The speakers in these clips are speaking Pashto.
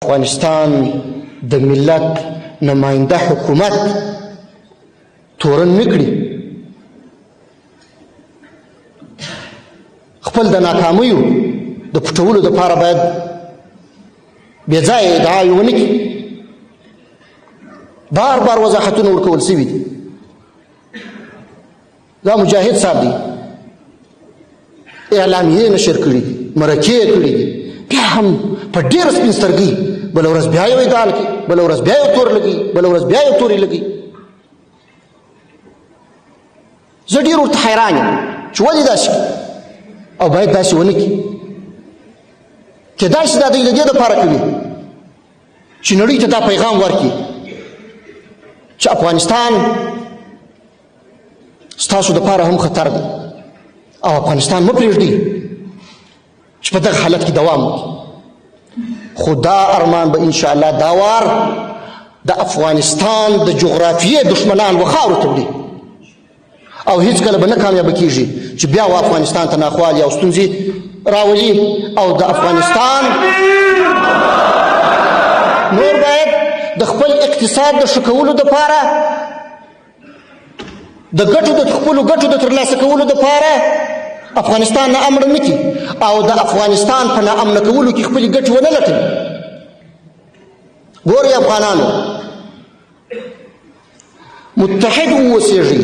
افغانستان د ملت نماینده حکومت تورن نه کړي، خپل د ناکامیو د پټولو دپاره باید بې ځایه ادعاوې ونه کړي. بار بار وضاحتونه ورکول سوي دي. دا مجاهد صاحب دی، اعلامیې نشر کړي دي، مرکې یې کړي دي، بیا هم په ډېره سپین سترګۍ بله ورځ بیا یو ادعا کوي، بله ورځ بیا یو تور لګوي، بله ورځ بیا یو تورې لګوي. زه ډېر ورته حیران یم چې ولې داسې او باید داسې ونه کړي. کېدای شي دا دوی د دې دپاره کوي چې نړۍ ته دا پیغام ورکړي چې افغانستان ستاسو دپاره هم خطر دی او افغانستان مه پرېږدئ چې په دغه حالت کې دوام وکړي. خو دا ارمان به انشاءالله دا وار د افغانستان د جغرافیې دښمنان وخاورو ته وړي او هیڅکله به نه کامیابه کیږي چې بیا و افغانستان ته ناخوالې او ستونزې راولي. او د افغانستان نور باید د خپل اقتصاد د ښه کولو دپاره، د ګټو د خپلو ګټو د ترلاسه کولو دپاره افغانستان ناامنه نه کړي او د افغانستان په ناامنه کولو کې خپلې ګټې ونه لټوي. ګورئ افغانانو، متحد واوسېږئ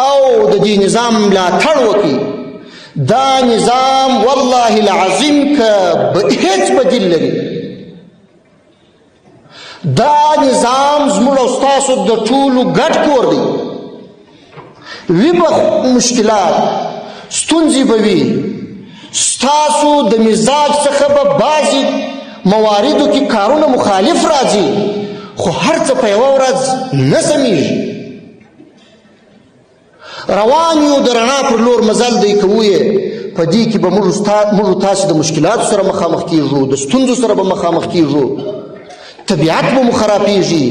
او د دې نظام ملاتړ وکړئ. دا نظام والله العظیم که هیڅ بدیل لري، دا نظام زموږ او ستاسو د ټولو ګډ کور دی. وي به مشکلات، ستونزې به وي، ستاسو د مزاج څخه به بعضې مواردو کې کارونه مخالف راځي، خو هر څه په یوه ورځ نه سمېږي. روان یو د رڼا پر لور مزل دی، کوو یې. په دې کې به موږ تاسو د مشکلاتو سره مخامخ کیږو، د ستونزو سره به مخامخ کیږو، طبیعت به مو خرابیږي.